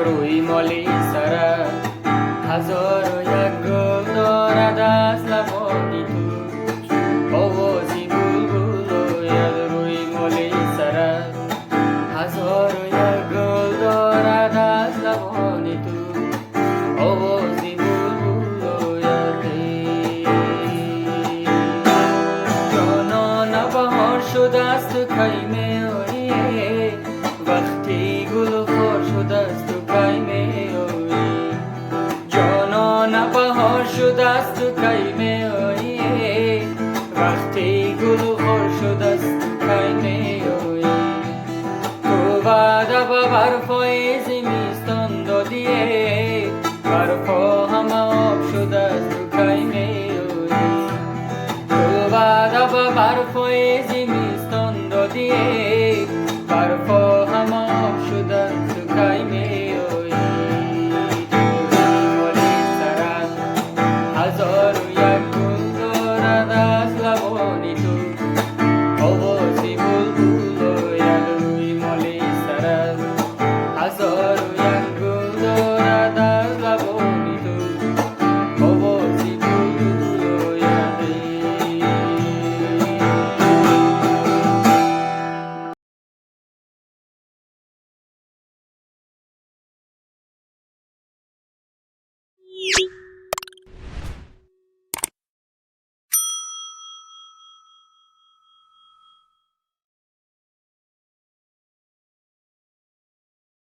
Рӯи моли сарат ҳазору як гул дорад аз лабони ту. Овози булбул ояд рӯи моли сарат ҳазору як гул дорад аз лабони ту. Овози булбул ояд. Ҷонона, баҳор шудасту, кай меоӣ? Вақти гулу хор шудасту, кай меоӣ? Ҷонона, баҳор шудасту, кай меоӣ? Вақти гулу хор шудасту, кай меоӣ? Ту ваъда ба барфҳои зимистон додие, барфҳо ҳама об шудасту, кай меоӣ? Ту ваъда ба барфҳои зимистон додие, барфҳо ҳама об шудасту, кай меоӣ? Рӯи моли сарат ҳазору як гул дорад аз лабони ту. Овози булбул ояд рӯи моли сарат ҳазору як гул дорад аз лабони ту. Овози булбул ояд.